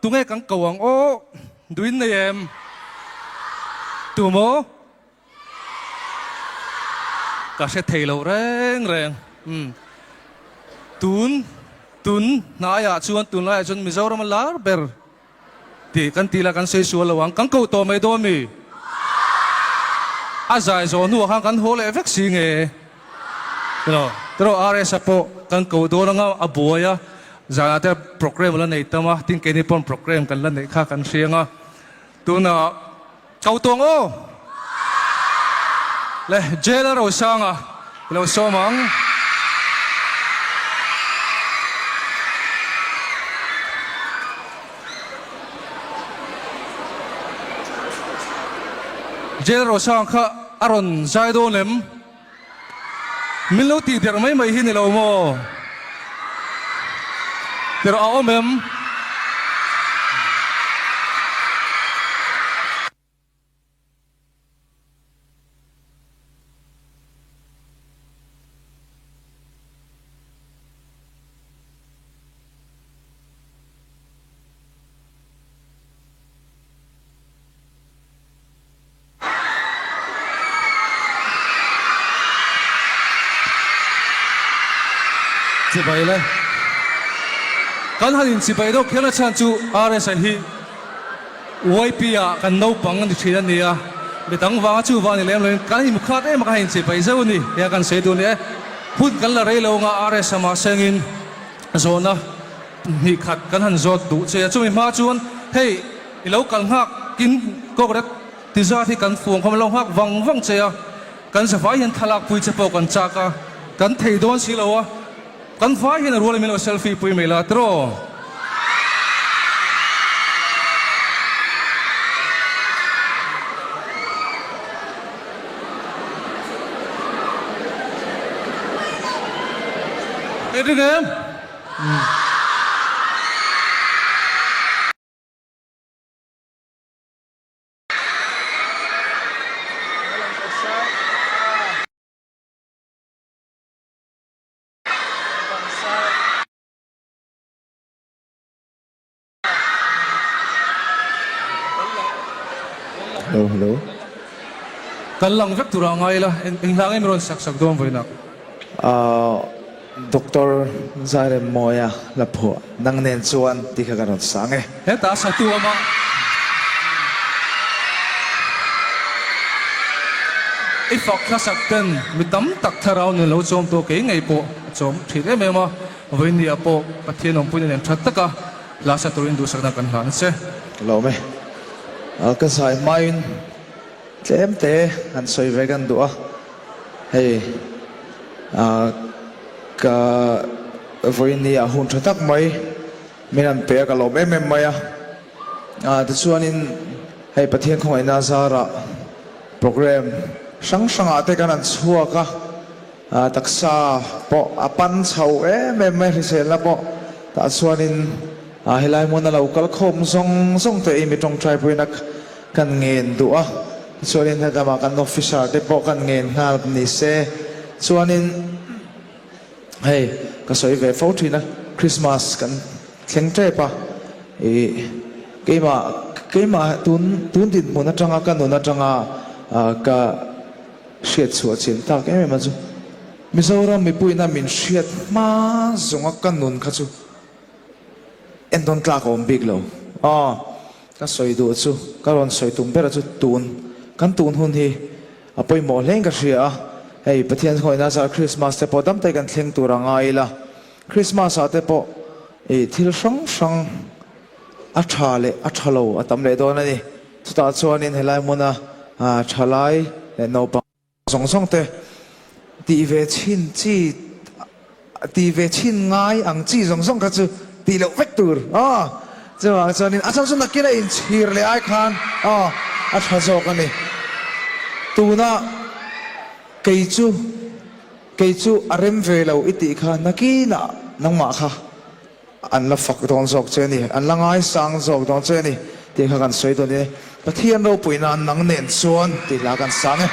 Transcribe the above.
Tunge kan ko ang aw? Duin nei em? Tu maw? Ka hre thei lo reng reng. Umm. Tun tun hnaiah chuan tunlaiah chuan Mizoram a lar ber tih kan tih lah kan sawi sual lo ang. Kan koh tawh mai dawn mi? A zai zawh hnuah khan kan haw leh vek si nge? Tiraw? Tiraw RS-a pawh kan koh dawn anga a buai a, zanah te programme a la nei tam a, tin keini pawn programme kan la neih kha kan hria ang a. Tunah ko tawng aw! Le Jail a Rosanga i lo sawm ang. Jail Rosanga kha a rawn zai dawn em? Min lo tih der mai mai hi ni lo maw? Tirh a awm em? Chibai le. Kan han inchibai deuh kher na chhan chu RSA hi YP ah kan naupang a ni thin a ni a, mi dang vanga chu vang ni lem loin kan inhmu khat em a kan han inchibai zeuh a ni tia kan sawi duh a ni e. Hun kan la rei lo anga RSA mah sengin zawhna hnih khat kan han zawt duh che a, chumi hma chuan hei i lo kal nghak in kawkret Ti zat hi kan fuang khawm lo nghak vang vang che a, kan zavai hian thlalak pui che pawh kan chak a, kan thei dawn si lo a, kan vai hian a rual in min lo selfie pui mai la tiraw? Ring em? Hello hello. Kan lang vek tur ah ngai ila eng hla nge mi rawn sak sak dawn vawinak. Ahh Doctor Zairemmawia la phuah nang nen chuan tih kha ka rawn sang e. Heta satu ama. I fak hlasak ten mi tam tak thlarau nun lo chawm tawh kei ngei pawh a chawm thin em em a, vawinia pawh Pathian awmpuina nen that taka hla sa turin duhsakna kan hlan che. Ka lawm e. Ka zai hmain tlem te han sawi ve kan duh a, hei ka vawinia hun tha tak mai Min an pe a, ka lawm em em mai a. Tichuanin hei Pathian khawngaihna zarah program hrang hrangah te kan han chhuak a, taksa pawh a pan chho em em mai hriselna pawh. Tah chuanin helai hmuna lo kal khawm zawng zawng te i mi tawngtai puiin a kan ngen duh a. Tichuanin hetlama kan officer te pawh kan ngen nghal ni se. Chuanin. Hei ka sawi ve fo thin a, Christmas kan thleng tep a, ih keimah keimah tun tun dinhmun atanga ka nun atanga ka hriat chhuah chin tak em em a chu Mizoram mipuiin a min hriat hma zawnga ka nun kha chu entawn tlak a awm bik lo. Aw ka sawi duh chu ka rawn sawi tum ber a chu tun kan tun hun hi A pawimawh hlein ka hria a, hei Pathian hawina zar Krismas te pawh dam te kan thleng tur a ngai ila, Krismas ah te pawh ih thil hrang hrang a tha leh a tha lo a tam leh dawn a ni. Chutah chuanin helai hmuna thalai leh naupang zawng zawng te tih ve chhin chi tih ve chhin ngai ang chi zawng zawng kha chu tih loh vek tur aw chuvang chuanin a chhan chu nakin a inchhir leh ai khan aw a tha zawk a ni tuna kei chu kei chu a rem ve lo i tih kha nakinah nangmah kha an la fak dawn zawk che a ni an la ngaisang zawk dawn che a ni tih kha kan sawi dawn e Pathian ropui nan nang nen chuan tih hla kan sang e.